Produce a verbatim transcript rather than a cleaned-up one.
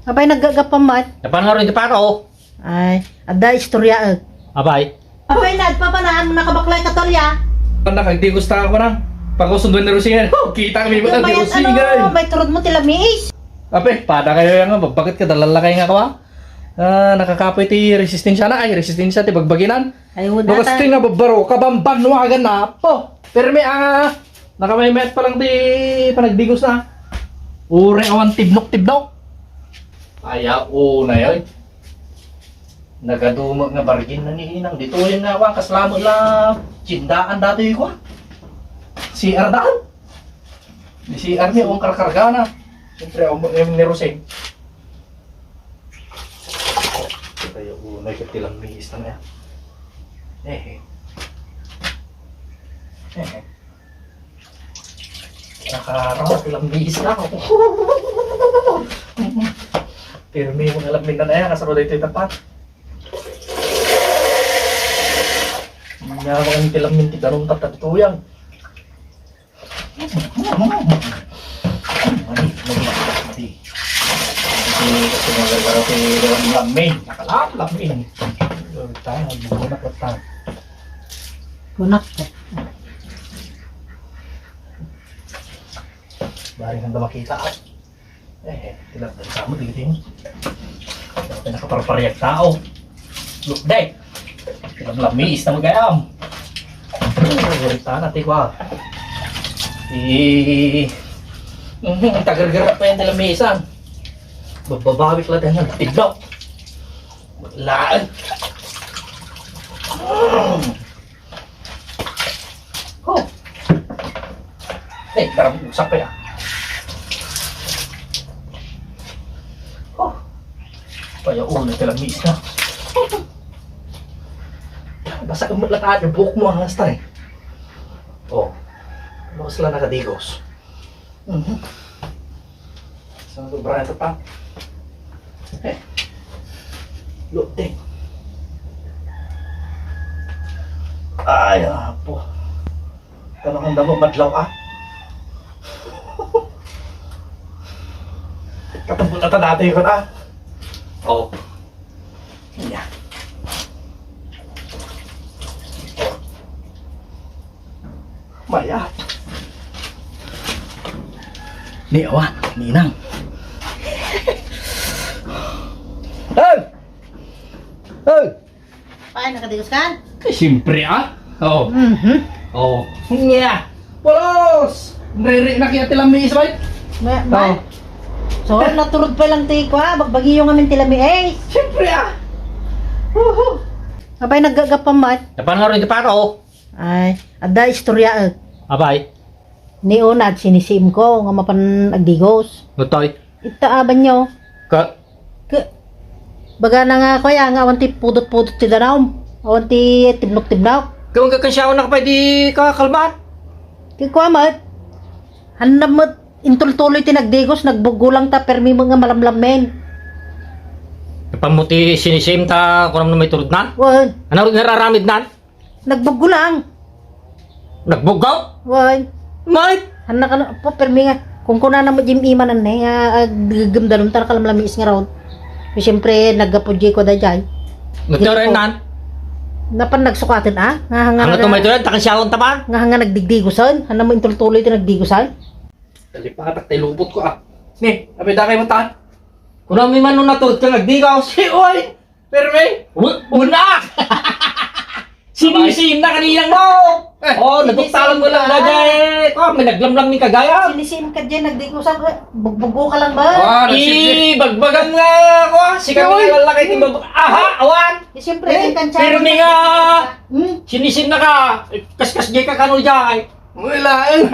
Abay, naggagapan met. Napan nga rin ti paro. Ay, adda istorya, eh. Abay. Abay, nagpapanaan, nakabaklay ka, Torya. Nakagdigos ta ako na. Pagkusundon ni Rosingan. Kita kami ba ni Rosingan? May turod mo, ti lamiis. Ape, pada kayo yan nga, babagit ka, dalalakay nga kawa. Ah, nakakapoy ti resistensya na, ay, resistensya ti bagbaginan. Ay, wala. Bakas ti nga babaro, kabambanwagan na. Po, permi, ah, Nakamaymayat pa lang ti panagdigos na. Uray awan tibnok-tibnok. Ay, unay, ay. Nagadumo nga bargin na ni Inang. Dito yung nga, wa, kasla met la tindaan dati ko. C R daan. Di C R ni, ang karkarga na. Siyempre, ang, yung ni Roseng. Kaya unay ka tilang mihis na yan. Eh, eh. Eh, eh. Nakaraw, ilang bihis na ako. Pirmi mo nga lamin na na yan, kasama dito yung tapat. Hindi na ako ang tilamin, titanong tatatuyang. Madi, madi, madi. Kasi, kasi mga gargara, si Lamin. Nakalam, Lamin. Tayo, bubunak, bubunak. Bunak. Bari nga makita, ah. Eh, eh, tinagdan sa mo, tingin. Nakaparpariag tao. Look, day. Tinaglamis na magayam. Oh, wala na, tikwa. Eh, mhm, tagargara pa yan nila misan. Bababawik lang tayo ng tiglok. Laag. Oh. Eh, parang usap kaya. Oh. Kaya una ka lang, miss na. Basta umot lang tayo, buhok mo ang hasta eh. Oh. Ano sila nakadigos? Mhm. Saan ko, Brian, ito pa? Eh. Lote. Ay, apo. Talagang damo madlaw, ah. Katapos na ta dati ko, ah. Oh. Yan. Mayat. Ni awan, ninang. Hey! Hey! Paano, nakadigos ka? Eh, siyempre, ah. Oh. Mhm. Oh. Nya. Pulos! Riri na kaya ti lamiis, bay? May, may. Oh. So, naturod pa lang ti kwa, bagbagi yung amin ti lamiis. Siyempre, ah. Woohoo! Abay, naggagapang mat. Napan nga rin ti paro, oh. Ay, adda istorya, eh. Abay. Ni una, sinisiim ko nga mapan agdigos. Nutoy. Ita, ah, banyo. Ka- Ka-, baga na nga, kuya, nga awan ti pudot-pudot ti danum. Awan ti tibnok-tibnok. Kung kakansiyawan na ka pa, di ka kalmaan. Ti kuya, mat. Hanna met, intultuloy ti nagdigos, nagbuggo lang ta, permi mo nga malamlammen. Napan mo ti sinisiim ta, kunam na may turod na? Wan. Ano nga raramid nan? Nagbuggo lang. Nagbuggo? Wan. Mike? Hanna ka na, po, permi nga. Kung kuna na mo, Jim Iman, ne, nga, ah, gagam danum, ta nakalamlamiis nga raon. Siyempre, naggapu di ko da dyan. Nagkaroon nan? Napan nagsukaten, ah? Nga, nga, ano to, may tuyan? Takang siyawang taman? Nga, nga, nagdigdigusan? Hanna mo intultuloy ti nagdigusan? Talipatak, tay lupot ko, ah. Ne, abay, dakay mo, ta? Kuna mi man nung naturod ka, nagdigaw. Si, oy! Permi? Wu-, una! Sinisim na kanina mo! Eh. Oh, naguktalan mo lang na dyan. Oh, may naglamlam ni kagaya. Sinisim ka dyan, nagdikusan, eh, bugbugo ka lang ba? Ah, nagsim-, eh, bagbagan nga ako, ah. Sige, oy. Lalaki, di ba? Aha, awan! Eh, siyempre, eh, yung kantsa. Pirmi nga. Hmm? Sinisim na ka. Eh, kaskas di ka kano dyan. Wala, eh.